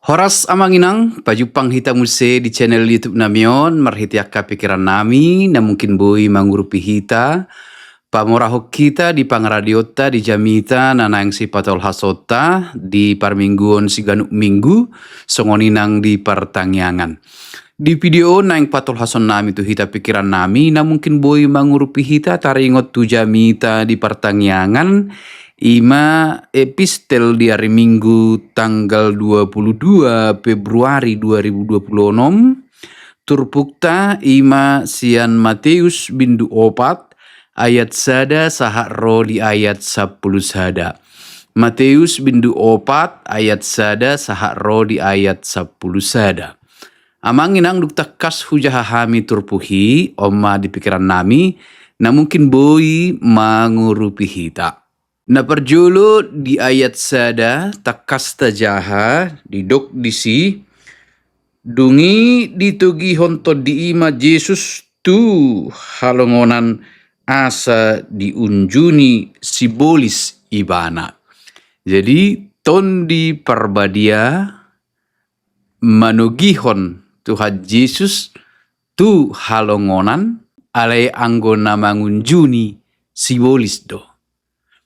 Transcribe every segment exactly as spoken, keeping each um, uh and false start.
Horas amang inang, pajumpang hita muse di channel YouTube nami on, marhite angka pikiran nami, na mungkin boi mangurupi hita, pamorahon hita di pangaradionta di jamita na naeng sipatolhasonta di parmingguon siganup minggu, songon i nang di partangiangan. Di video on naeng patolhason nami tu hita pikiran nami, na mungkin boi mangurupi hita taringot tu jamita di partangiangan, ima epistel di ari Minggu tanggal dua puluh dua Februari dua ribu dua puluh enam, turpukta ima sian Mateus bindu opat ayat sada sahat ro di ayat sampulu sada. Mateus bindu opat ayat sada sahat ro di ayat sampulu sada. Amang inang, dung tangkas hujaha hami turpuk i, on ma di pikiran nami, na mungkin boi mangurupi hita. Na parjolo di ayat sada tangkas tajaha, didok disi, dung i ditogihon tondi i ma Jesus tu halongonan asa diunjuni sibolis ibana. Jadi, Tondi Parbadia manogihon Tuhan Jesus tu halongonan, alai anggo na mangunjuni sibolis do.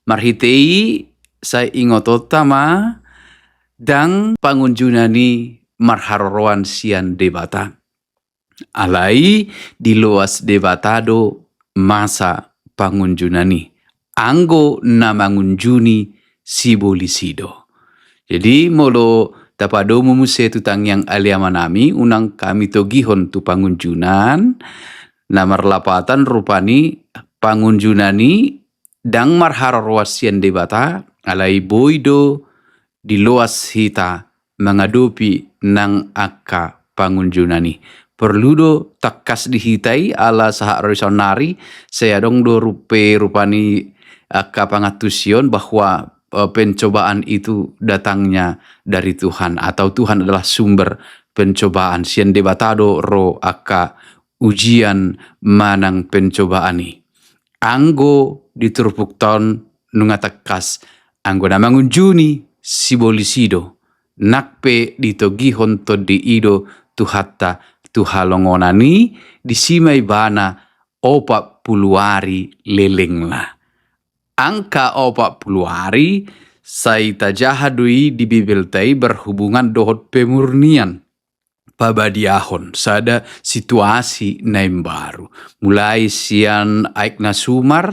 Marhite i sai ingotonta ma, ndang pangunjunan i marharoroan sian Debata. Alai diloas Debata do masa pangunjunan i, anggo na mangunjuni sibolis i do. Jadi, molo tapadomu muse tu tangiang ale Ama nami, unang hami togihon tu pangunjunan, na marlapatan rupani pangunjunan i ndang marharoroan sian Debata, alai boi do diloas hita mangadopi nang angka pangunjunan i. Porlu do tangkas di hita i, ala sahat ro di saonnari, sai adong do rupe rupani angka pangantusion bahwa, eh, pencobaan itu datangnya dari Tuhan, atau Tuhan adalah sumber pencobaan. Sian Debata do ro angka ujian manang pencobaan i. Anggo di turpukta on nunga tangkas, anggo na mangunjuni sibolis i do, nang pe ditogihon tondi i do Tuhanta tu halongonan i, disi ma ibana opat pulu ari lelengna. Angka opat pulu ari sai tajaha do i di Bibelta i berhubungan dohot pemurnian, pabadiahon, sada situasi na imbaru. Mulai sian aek na sumar,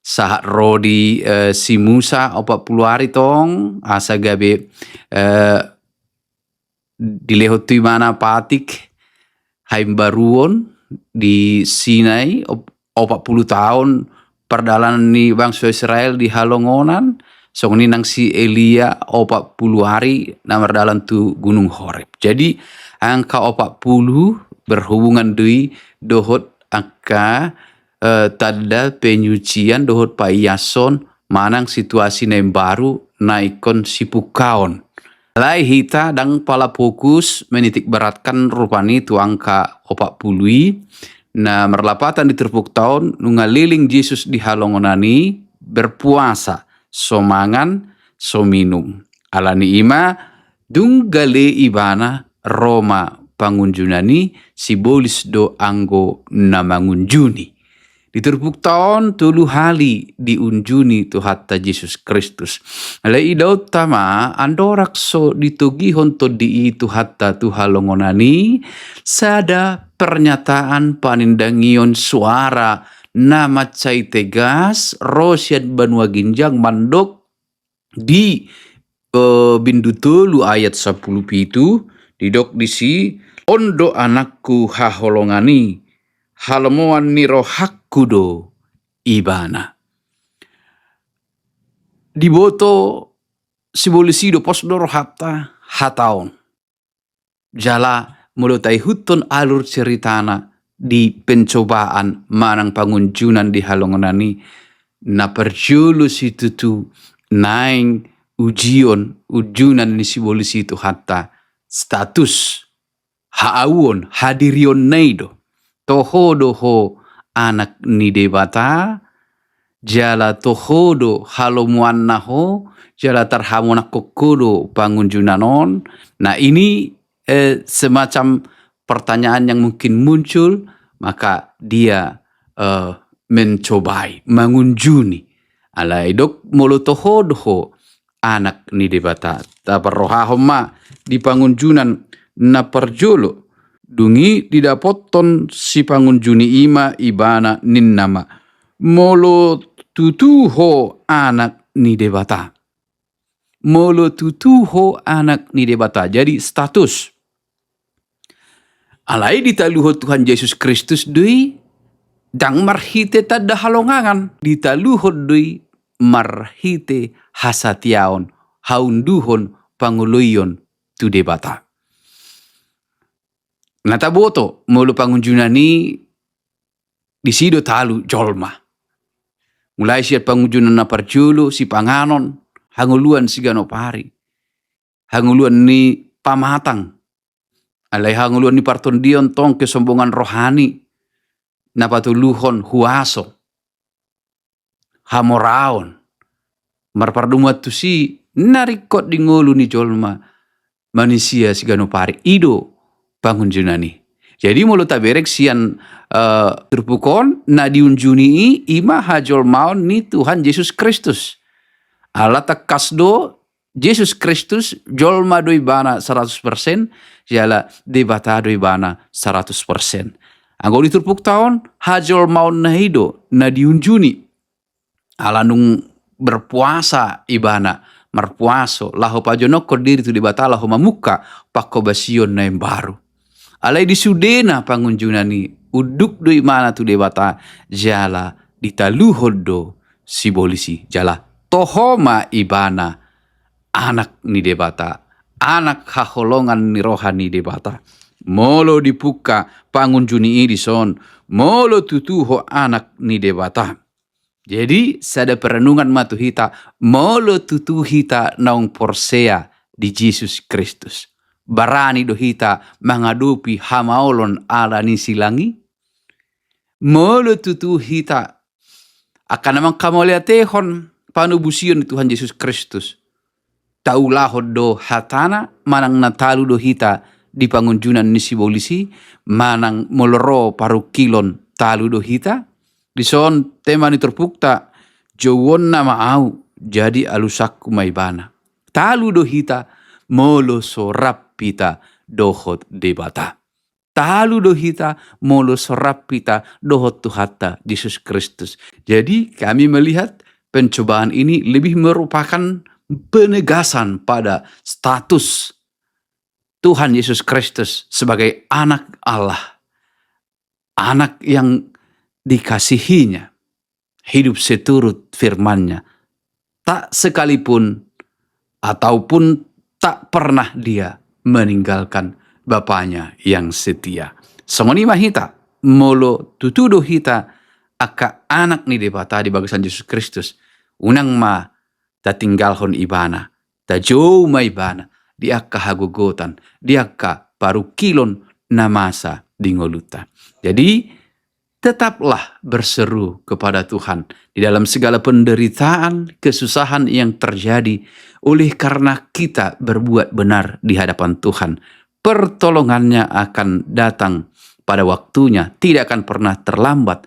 sahat ro di, eh, si Musa opat pulu ari tong, asa gabe, eh, dilehon tu ibana patik haimbaruon di Sinai, op-, opat pulu taon pardalanan ni bangso Israel di halongonan, songon i nang si Elia opat pulu ari na mardalan tu Gunung Horeb. Jadi, angka opat pulu berhubungan do i dohot angka, eh, tanda penyucian dohot paiason manang situasi na imbaru na ingkon sipungkaon. Alai hita ndang pala fokus menitik beratkan rupani tu angka opat pulu i, na marlapatan di turpukta on, nunga leleng Jesus di halongonan i, berpuasa, so mangan, so minum. Alani i ma, dung gale ibana, ro ma pangunjunan i, sibolis do anggo na mangunjuni. Di turpukta on tolu hali diunjuni Tuhanta Jesus Kristus. Alai idaonta ma, andorang so ditogihon tondi i Tuhanta tu halongonan i, sada pernyataan panindangion suara na mansai tegas ro sian banua ginjang mandok, di, eh, bindu tolu ayat sampulu pitu, didok disi, "On do Anakku haholongan i, halomoan ni rohangku do Ibana." Diboto sibolis i do, pos do rohanta hata on. Jala molo taihuthon alur ceritana di pencobaan manang pangunjunan di halongonan i, na parjolo situtu naeng ujion, unjunan ni sibolis i Tuhanta, status, haauon, hadirionna i do. Toho do ho anak ni Debata, jala toho do halomoanna ho, jala tarhamonangkon ho do pangunjunan on. Nah, ini eh, semacam pertanyaan yang mungkin muncul, maka dia eh, mencobai, mangunjuni. Alai didok molo toho do ho anak ni Debata. Taparrohahon ma di pangunjunan na parjolo. Dung i didapothon sipangunjuni i ma ibana, ninna ma, molo tutu ho anak ni Debata. Molo tutu ho anak ni Debata. Jadi status. Alai ditaluhon Tuhan Jesus Kristus do i ndang marhite tanda halongangan. Ditaluhon do i marhite hasatiaon, haunduhon, pangoloion tu Debata. Na taboto molo pangunjunan i disi do talu jolma. Mulai sian pangunjunan na parjolo, sipanganon, hangoluan siganup ari, hangoluan ni pamatang, alai hangoluan ni partondion tong kesombongan rohani, na patoluhon huaso, hamoraon, marpardomuan tusi, na ringkot di ngolu ni jolma manisia siganup ari, i do pangunjunan i. Jadi molo taberek sian eh, turpuk on, na diunjuni i, i ma hajolmaon ni Tuhan Jesus Kristus. Ala tangkas do Jesus Kristus jolma do ibana saratus persen, jala Debata do ibana saratus persen. Anggo di turpukta on, hajolmaonna i do na diunjuni. Ala nunga berpuasa ibana, marpuaso, laho pajonongkon diri tu Debata, laho mamungka panghobasion na imbaru. Alai di sudena pangunjunan i, unduk do ibana tu Debata, jala ditaluhon do sibolis i, jala toho ma ibana anak ni Debata, anak haholongan ni roha ni Debata. Molo dipungka pangunjuni i dison, molo tutu ho anak ni Debata. Jadi sada perenungan ma tu hita, molo tutu hita naung porsea di Jesus Kristus, barani do hita mangadopi hamaolon ala ni silang i? Molo tutu hita angka na manghamauliatehon panobusion ni Tuhan Jesus Kristus, taulahon do hatana, manang na talu do hita di pangunjunan ni sibolis i, manang molo ro parungkilon talu do hita? Dison tema ni turpukta, jouonna ma ahu, jadi alusanku ma ibana. Talu do hita molo so rap hita dohot Debata. Talu do hita molo so rap hita dohot Tuhanta Jesus Kristus. Jadi kami melihat pencobaan ini lebih merupakan penegasan pada status Tuhan Yesus Kristus sebagai anak Allah, anak yang dikasihinya, hidup seturut firman-Nya. Tak sekalipun ataupun tak pernah dia meninggalkan Bapanya yang setia. Songon i ma hita, molo tutu do hita angka anak ni Debata di bagasan Jesus Kristus, unang ma tatinggalhon Ibana, tajou ma Ibana di angka hagogotan, di angka parungkilon na masa di ngolunta. Jadi, tetaplah berseru kepada Tuhan di dalam segala penderitaan, kesusahan yang terjadi oleh karena kita berbuat benar di hadapan Tuhan. Pertolongannya akan datang pada waktunya, tidak akan pernah terlambat.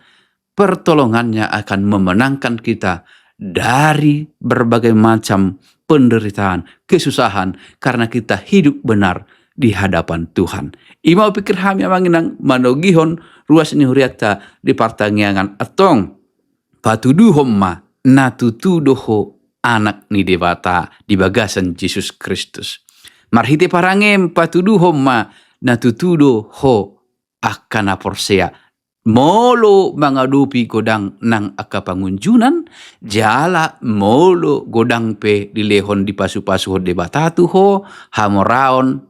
Pertolongannya akan memenangkan kita dari berbagai macam penderitaan, kesusahan, karena kita hidup benar di hadapan Tuhan. I ma hupikir hami amang inang manogihon ruas ni hurianta di partangiangan, antong patuduhon ma na tutu do ho anak ni Debata di bagasan Jesus Kristus. Marhite parangem patuduhon ma na tutu do ho angka na porsea, molo mangadopi godang nang angka pangunjunan, jala molo godang pe dilehon dipasupasuhon Debata tu ho hamoraon,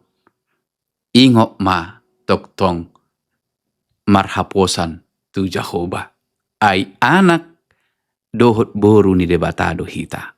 ingot ma tongtong marhaposan tu Jahowa. Ai anak dohot boru ni Debata do hita.